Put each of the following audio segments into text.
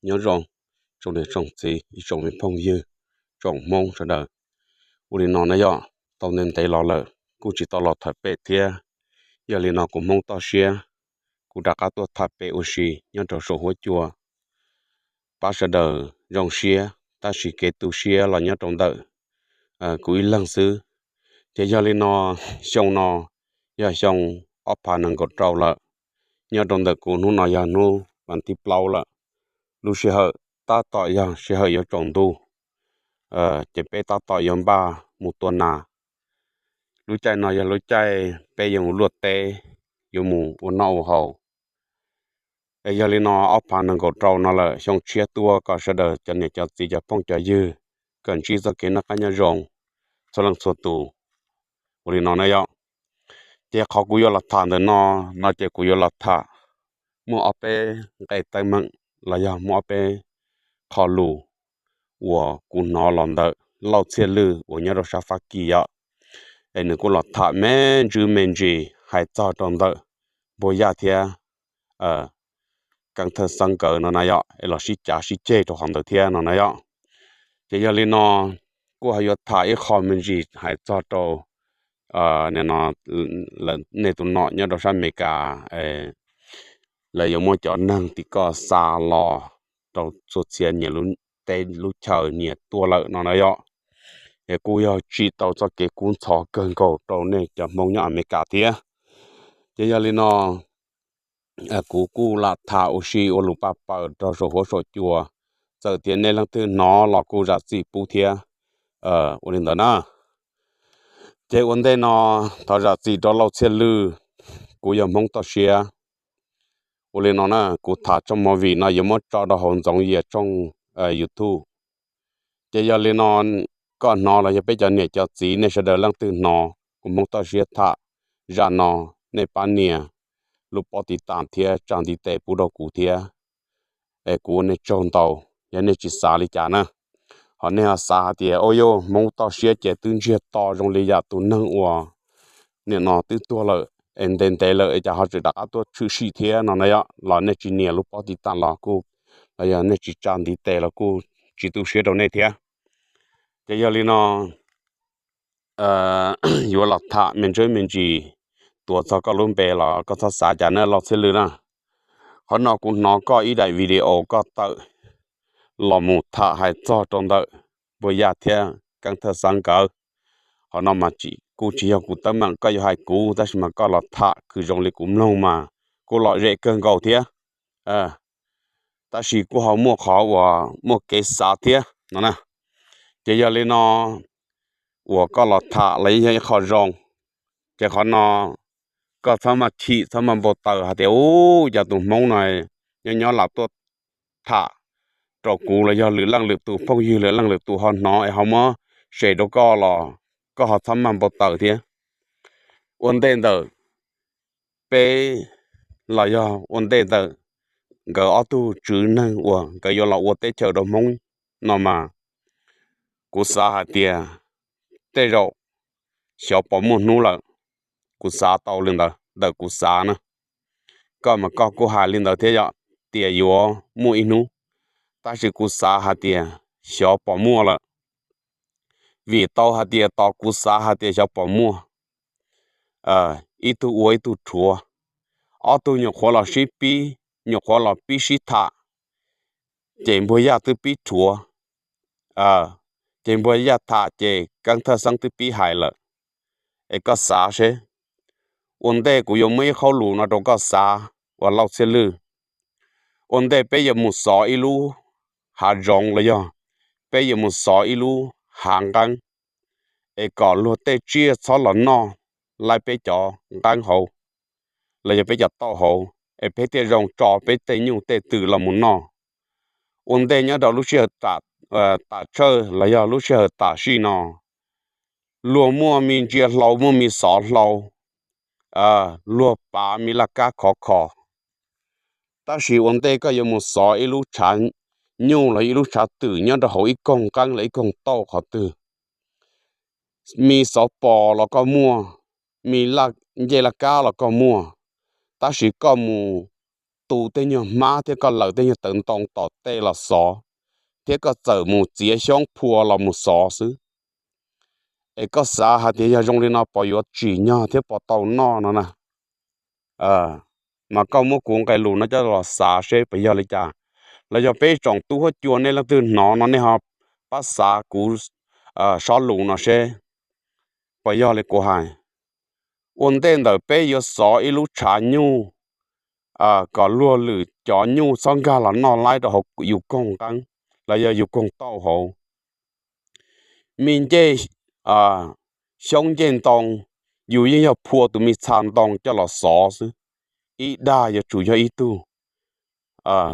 Nyob zoo tsoom niam tsoom txiv, ib tsoom me phooj ywg, tsoom Hmoob sawv daws. Ua li no na yom, tau ntev ntev los lawm kuj tsis tau los tham pem thiab. Yog li no kuv Hmoob toj siab, kuv rov qab tuaj tham pem ua si nyob rau saum huab cua. Pab sawv daws zoo siab, tab sis kev tu siab los nyob rau ntawm kuv ib leeg xwb. Ces yog li no, xyoo no yog xyoo ob phav nees nkaum rau lawm. Nyob rau ntawm kuv hnub no yog hnub vas thib plaub lawm. Lub sij hawm tab tom yog sij hawm yuav tsaus ntuj, ces peb tab tom yuav npaj mus tua nas. Lub caij no yog lub caij peb yuav mus luaj teb, yuav mus ua noj ua haus. Es yog li no ob phav nees nkaum rau no lawm, xyoo tshiab tuaj kom sawv daws cov niam cov txiv cov phooj cov ywg kom ntsib txoj kev noj qab nyob zoo txhua leej txhua tus. Ua li no na yom, ces qhov kuv yuav los tham ntawm no, no ces kuv yuav los tham muaj ob peb nqe teeb meem los yog muaj ob peb qho lus uas kuv hnov los ntawm Lauj Txhiaj Lwj uas nyob rau sab Fab Kis yom. Es nws kuj los tham me ntsis me ntsis hais txog rau ntawm Npuag Yaj thiab Keeb Thawj Xeeb nkawd no na yom, es los sib cav sib ceg rau qhov ntawd thiab no na yom. Ces yog li no, kuj ho yuav tham ib qho me ntsis hais txog rau no, nej tus nom nyob rau sab Amelikas, lawv yuav muaj cov neeg tim koj xa los rau txhua txhia niam lub teb lub chaw nyias tuaj lawm no na yom. Es kuj yog tsim tau txoj kev kub ntxhov kawg nkaus rau nej cov Hmoob nyob Amelikas thiab. Ces yog li no, kuv kuj lam tham ua si ua lus paj paws rau saum huab saum cua, txawm tias nej leej twg hnov los kuj zam txim pub thiab. Ua li ntawd na, ces ua ntej no thov zam txim rau Lauj Txhiaj Lwj, kuv yog Hmoob toj siab. Ua li no na, kuv tham tsooj movie no yuav muab tso rau hauv Ntxoov Yias tsooj YouTube. Ces yog li no, koj hnov los yog peb cov niam cov txiv nej sawv daws leej twg hnov kuv Hmoob toj siab tham zaj no, nej pab nias lub pob tiv tam thiab tsa ntiv tes pub rau kuv thiab. Es kuv ua nej tsaug ntau, yog nej tsis xav li cas na, ho nej ho xav hais tias, o, yog Hmoob toj siab ces twb ntsiag to zoo li yam tus neeg uas nim no twb tuag lawm es ntev ntev lawm es cas ho tseem rov qab tuaj tshwm sim thiab no na yom, los nej tsis nias lub pob tiv tam los kuj, los yog nej tsis tsa ntiv tes los kuj tsis tu siab rau nej thiab. Ces yog li no, yuav los tham me ntsis me ntsis, tuav txog koj lub npe los koj txhob xav cas na Lauj Txhiaj Lwj na. Qhov no kuv hnov koj ib daim video koj tawm los mus tham hais txog rau ntawm Npuag Yaj thiab Keeb Thawj Xeeb nkawd. Qhov no mas kuj tsis yog kuv teeb meem koj yuav hais kuv, tab sis mas koj los tham kwv zoo li kuv mloog mas kuj lom zem kawg nkaus thiab. Tab sis kuj ho muaj qhov uas muaj kev xav thiab no na. Ces yog li no, uas koj los tham los yog ib qho zoo, ces qhov no koj txhob maj chim txhob maj npau taws hais tias, u, cas tus Hmoob no nyob nyob lam tuaj tham rau kuv los yog lwm leej lwm tus phooj ywg lwm leej lwm tus ho hnov es ho muab share rau koj los koj ho txhob maj npau taws thiab. Ua ntej ntawm peb los yog ua ntej ntawm nkawd ob tug tswv neeg uas nkawd yuav los ua teb chaws rau Hmoob no mas, kuv xav hais tias tej zaum xyov puas muaj hnub lawm. Kuv xav tau li ntawd, ntawm kuv xav na. Koj mas koj kuj hais li ntawd thiab yom, tias yuav muaj ib hnub, tab sis kuv xav hais tias xyov puas muaj lawm. Vim tau hais tias tos kuv xav hais tias xyov puas muaj, ib tug ua ib tug rhuav, ob tug nyuam qhuav los sib pib, nyuam qhuav los pib sib tham, ces Npuag Yaj twb pib rhuav, ces Npuag Yaj tham ces Keeb Thawj Xeeb twb pib hais lawm. Es koj xav seb, ua ntej kuv yuav muab ib qho lus no rau koj xav, uas Lauj Txhiaj Lwj. Ua ntej peb yuav mus xov ib lub hav zoov los yog peb yuav mus xov ib lub hav nqeeb, es kom luag tej tsiaj txhob los noj laib peb cov nqeeb hauv los yog peb cov tauj hauv, es peb thiaj zoo tso peb tej nyuj tej twm los mus noj. Ua ntej nyob rau lub sij hawm tam tshawj los yog lub sij hawm tam sim no, luag muaj me ntsia hlau muaj me xov hlau, luag pav me laj kab khov kho. Tab sis ua ntej koj yuav mus xov ib lub tshav nyuj los ib lub tshav twm nyob rau hauv ib koog nqeeb los ib koog tauj qhov twg, me xov pos los koj muaj, me ncej laj kab los koj muaj, tab sis koj mus tu tej nyuag hmab thiab koj lawm tej nyuag tawv ntoo tom tej los xov, thiab koj txawm mus txiav xyoob phua los mus xov xwb. Es koj xav hais tias yog zoo li no puas yuav tsim nyog thiab puas tau noj no na? Mas koj muab kuv nqe lus no coj los xav seb puas yog li cas, los yog peb tsoom tub huab cua nej leej twg hnov no nej ho pab xav kuv sob lus no seb puas yog li kuv hais. Ua ntej ntawm peb yuav xov ib lub tshav nyuj kom luag lwm cov nyuj txhob nkag los noj laib rau hauv yus koog nqeeb los yog yus koog tauj hauv, me ncej xyoob ncej ntoo, yus yeej yog phua tus me txha ntoo coj los xov xwb. Ib dag yuav tsum yog ib tug,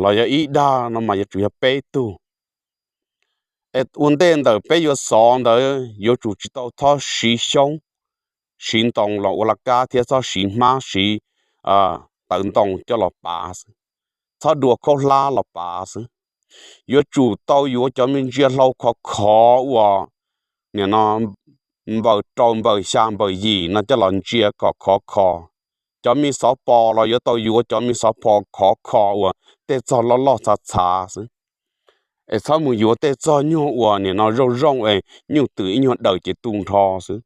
los yog ib dag no mas yuav tsum yog peb tug. Ua ntej ntawm peb yuav xov ntawd yuav tsum tsis tau txhob siv xyoob, siv ntoo los ua laj kab thiab txhob siv hmab siv tawv ntoo coj los pav xwb, txhob dua khaub hlab los pav xwb. Yuav tsum tau yuav cov me ntsia hlau khov khov uas nim no npaws rau npaws xya npaws yim no coj los ntsia kom khov kho. Cov me xov pos los yuav tau yuav cov me xov pos khov kho uas tej txog loj loj txhav txhav xwb. Es txhob mus yuav tej txog nyuag uas nim no zoo zoo es nyuj twm ib nyuag daws ces tu nrho xwb.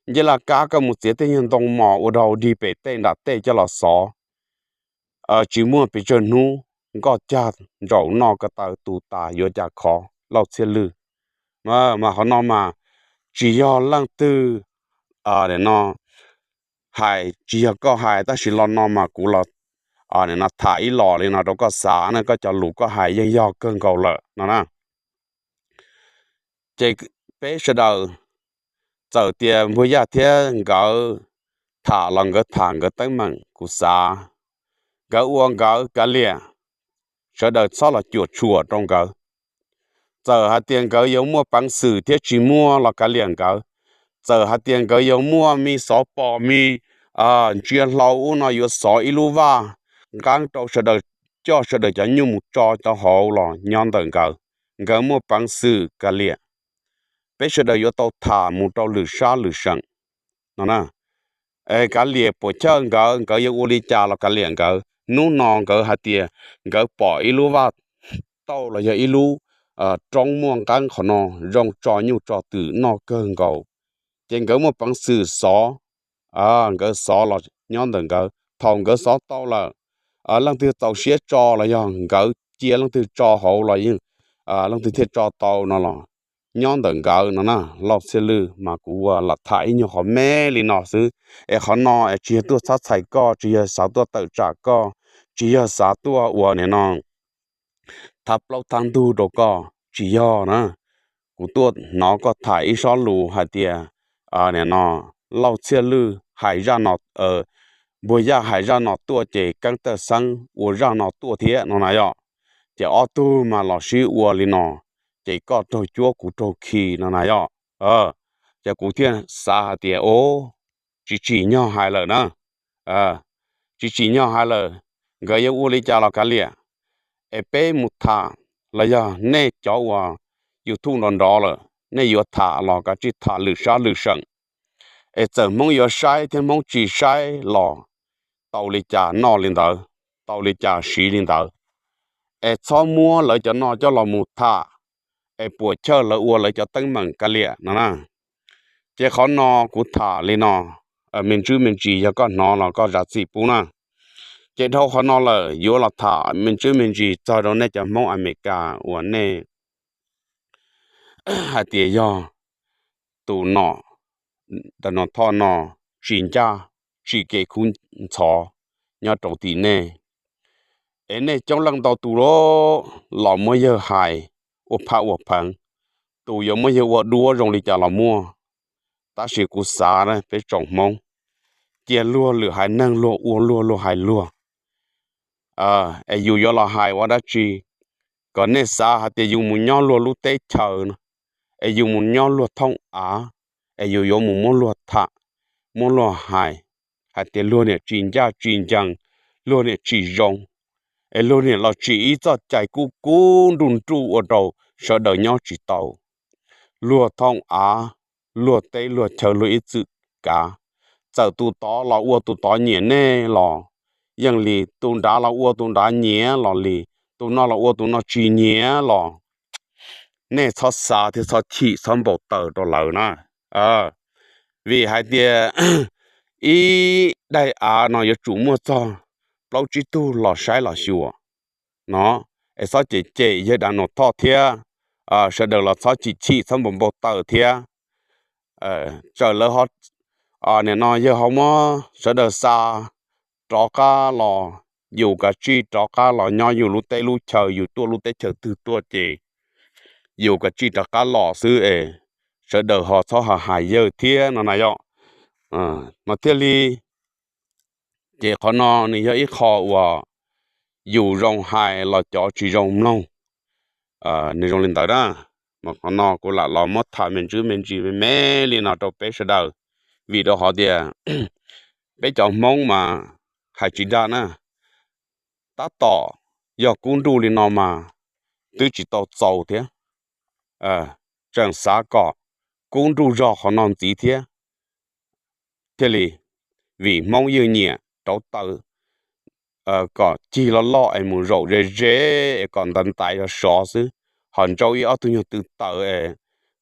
Ncej laj kab koj mus txiav tej nyuag ntoo mos ua rau dig pem tej nram tej coj los xov, tsis muaj pes tsawg hnub nkoj cag ntsaum noj ko taw tu tas yuav cas khov lauj Txhiaj Lwj. Mas qhov no mas tsis yog leej twg no hais, tsis yog koj hais tab sis los no mas kuv los no tham ib los li no rau koj xav na, koj cov lus koj hais yeej yog kawg nkaus lawm no na. Ces peb sawv daws, txawm tias Npuag Yaj thiab nkawd tham los nkawd tham nkawd teeb meem kuv xav, nkawd ua nkawd kav liam, sawv daws txhob los cuam tshuam rau nkawd. Txawm hais tias nkawd yuav muaj peev xwm thiab tsis muaj los kav liam nkawd, txawm hais tias nkawd yuav muaj me xov pos me ntsia hlau ub no yuav xov ib lub vaj nqeeb rau sawv daws, coj sawv daws cov nyuj mus tso rau hauv los nyob ntawm nkawd, nkawd muaj peev xwm kav liam. Peb sawv daws yuav tau tham mus rau lwm sab lwm seem no na. Kav liam puam chawj nkawd, nkawd yuav ua li cas los kav liam nkawd. Hnub no nkawd hais tias nkawd pom ib lub vaj tauj los yog ib lub roob muaj nqeeb qhov no zoo tso nyuj tso twm noj kawg nkaus, ces nkawd muaj peev xwm xov, nkawd xov los nyob ntawm nkawd. Thaum nkawd xov tau lawm, leej twg txaus siab tso los yog nkawd cia leej twg tso hauv los yeej leej twg thiaj tso tau no los nyob ntawm nkawd no na. Lauj Txhiaj Lwj, mas kuv ua lam tham ib nyuag qhov me li no xwb, es qhov no es tsis yog tuaj txhab txhais koj, tsis yog xav tuaj tawm tsam koj, tsis yog xav tuaj ua nim no thab plaub thab ntug rau koj, tsis yog na. Kuv tuaj hnov koj tham ib sob lus hais tias nim no Lauj Txhiaj Lwj hais zaj no, Npuag Yaj hais zaj no tuaj ces Keeb Tawj Xeeb ua zaj no tuaj thiab no na yom. Ces ob tug mas los sib ua li no, ces koj raug cuab kuv raug khi no na yom. Ces kuv thiaj xav hais tias, o, tsis tsim nyog hais lawm na, tsis tsim nyog hais lawm, nkawd yuav ua li cas los kav liam. Es peb mus tham, los yog nej cov uas YouTube nrov nrov lawm, nej yuav tham los kav tsij tham lwm sab lwm seem. Es txawm Hmoob yuav saib thiab Hmoob tsis saib los tau li cas noj li ntawd, tau li cas siv li ntawd. Es txhob muab lawv cov no coj los mus tham, es puam chawj lawv ua lawv cov teeb meem kav liam no na. Ces qhov no kuv tham li no, me ntsis me ntsis yog koj hnov los koj zam txim pub na. Ces dhau qhov no lawm yuav los tham me ntsis me ntsis txog rau nej cov Hmoob Amelikas uas nej hais tias yog tus nom, tus nom thoj no tsis ncaj, tsis kev khub ntxhov nyob rau tim nej. Es nej coob leej ntau tus los muab yawg hais ua phaj ua pheev, tus yuav muab yawg ua duab zoo li cas los muaj. Tab sis kuv xav peb tsoom Hmoob, cia luag lwm haiv neeg luag ua luag, luag hais luag. Es yus yuav los hais ua dab tsi? Kom nej xav hais tias yus mus nyob luag lub teb chaws no, es yus mus nyob luag thooj av, es yus yuav mus muab luag tham, muab luag hais, hais tias luag niam tsis ncaj tsis ncees, luag niam tsis zoo, es luag niam los tsim ib txoj cai kub kub nruj nruj ua rau sawv daws nyob tsis tau. Luag thooj av, luag teb luag chaw luag ib txwm kav, txawm tus tod los ua tus tod nyiam nej los yeej li, tus nrad los ua tus nrad nyiav los li, tus no los ua tus no tsis nyiav los nej txhob xav thiab txhob chim txhob npau taws rau lawv na. Vim hais tias ib daim av no yuav tsum muaj txog plaub tsib tug los saib los xyuas no, es txhob cem cem yawg Dav Nus Thoj thiab, sawv daws los txhob chim chim txhob npau npau taws thiab. Txawm lawv ho, nim no yawg ho muab sawv daws xa rov qab los, yus kav tsij rov qab los nyob yus lub teb lub chaw, yus tuaj lub teb chaws twg tuaj ces yus kav tsij rov qab los xwb es sawv daws ho txhob hais hais yawg thiab no na yom. No thiaj li, ces qhov no nws yog ib qho uas yus zoo hais los cov tsis zoo mloog, nws zoo li ntawd na. Mas qhov no kuv lam los muab tham me ntsis me ntsis me me li no rau peb sawv daws, vim rau qhov tias peb cov Hmoob mas hais tsis dag na, tab tom yog kub nruj li no mas twb tsis tau txaus thiab, tseem xav kom kub nruj zog qhov no ntxiv thiab. Thiaj li, vim Hmoob yeej nyiam rauv taws kom cig loj loj es mus zaum ze ze es kom ntaiv ntaiv sov sov xwb, ho ntsauj ib ob tug nyuag tw taws es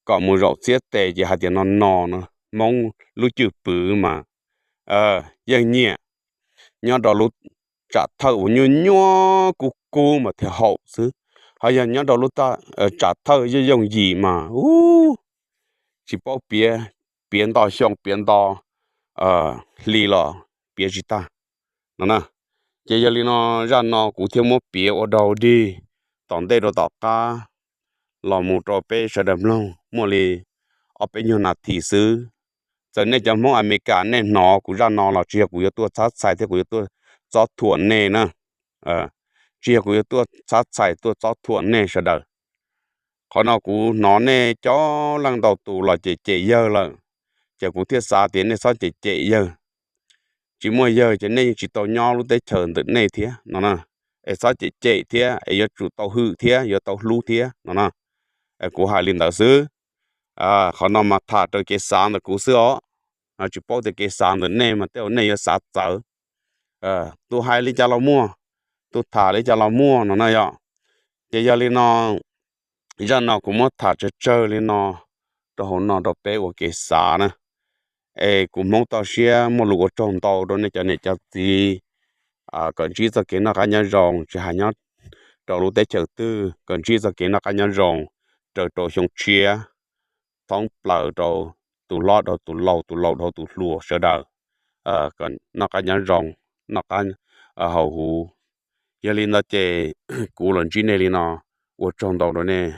kom mus zaum txiab tes ces hais tias no no no, Hmoob lub cwj pwm mas yeej nyiam nyob rau lub tsam thawj uas nyuaj nyuaj kub kub mas thiaj haum xwb, ho yog nyob rau lub tsam thawj yooj yooj yim mas ub, tsis paub piav, piav nto xyoo piav nto hli los piav tsis tag no na. Ces yog li no, zaj no kuv thiaj muab piav ua dau dig tom ntej rau tom qab los mus rau peb sawv daws mloog muaj li ob peb nyuag nas this xwb. Txawm nej cov Hmoob Amelikas nej hnov kuv zaj no los tsis yog kuv yuav tuaj txhab txhais thiab kuv yuav tuaj txob thuam nej na, tsis yog kuv yuav tuaj txhab txhais tuaj txob thuam nej sawv daws. Qhov no kuv hnov nej coob leej ntau tus los cem cem yawg lawm, ces kuv thiaj xav tias nej txhob cem cem yawg. Tsis muaj yawg ces nej yeej tsis tau nyob lub teb chaws ntawm nej thiab no na. Es txhob cem cem thiab es yuav tsum tau hwm thiab yuav tau hlub thiab no na. Kuv hais li ntawd xwb. Qhov no mas tham raws kev xav ntawm kuv xwb os. Tsis paub tias kev xav ntawm nej mas tej zaum nej yuav xav txawv. Tus hais li cas los muaj, tus tham li cas los muaj no na yom. Ces yog li no, zaj no kuv muab tham tsawg tsawg li no rau hauv no rau peb ua kev xav na. Es kuv Hmoob toj siab muaj lus ua tsaug ntau rau nej cov niam cov txiv, kom ntsib txoj kev noj qab nyob zoo, tsis hais nyob rau lub teb chaws twg kom ntsib txoj kev noj qab nyob zoo raws rau xyoo tshiab, thoob plaws rau tus hlob rau tus laus, tus laus rau tus hluas sawv daws, kom noj qab nyob zoo, noj qab haus huv. Yog li ntawd ces kuv los ntsib nej li no, ua tsaug ntau rau nej.